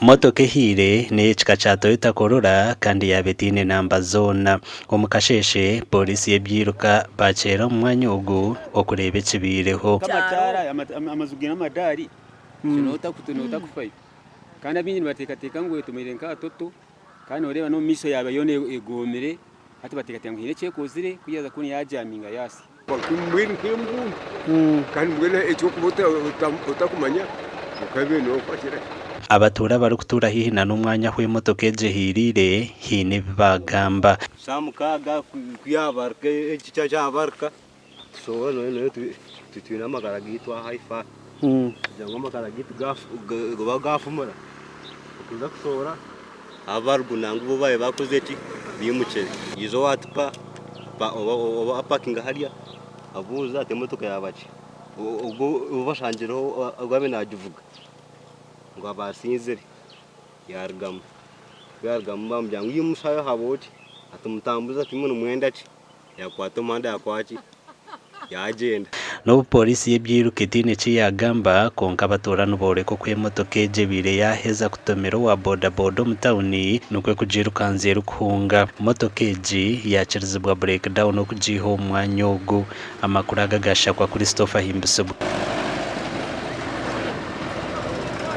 Motoka ehiire n'ey'ekika kya Toyota Corolla kandi yaaba etaine namba zoona. Omu kasheeshe, pooriisi y'ebyairuka baakyera omu mwanya ogu okureeba ekibaireho. Nk'amataara, amaju gaine amadaari, nootakufayo. Kandi abaingi nibateekateeka ngu etomeire nka toto kandi nooreeba n'omu maisho yaaba yoona egoomire hati bateekateeka ngu haine eki ekozire ku yaaza kubona yaajaminga yaasya. Mbwenu nk'embundu kandi mbwenu eky'okuba otakumanya okabeire nokwatira ki? Abatuura abarikutuura haihi na n'omwanya ahu emotoka egyo ehiiriire haine ebi baagamba. Shaaha mukaaga ku yaabaruka ekikya kyabaruka tushohora noreeba twine amagara gaitu aha ahaifo aha kugira ngu amagara gaitu gaba gafumura okuza kushohora abarugu nangwa bo babaire bakozire ki bimukire yaija owa tipa oba apakinga hariya abuuza ati emotoka yaaba ki ogwo ou bashangireho ogu abaire nagivuga ngu aba asinzire yarugamu ku yarugamu bamugira ngu iwe mushaho habwaki ati mutambuze ati imwe nimwenda ki. Yaakwata omuhanda yaakora ki? Yaagyenda. N'obu pooriisi y'ebyairuka etaine ki yaagamba, kwonka abatuura nibooreka oku emotoka egyo ebaire yaaheza kutomera owa boda-boda omu tauni nikwo kugiirukanzya erikuhunga. Motoka egi yaakirizibwa break down okugiiha omu mwanya ogu. Amakuru aga gashakwa Christopher Ahimbisibwe.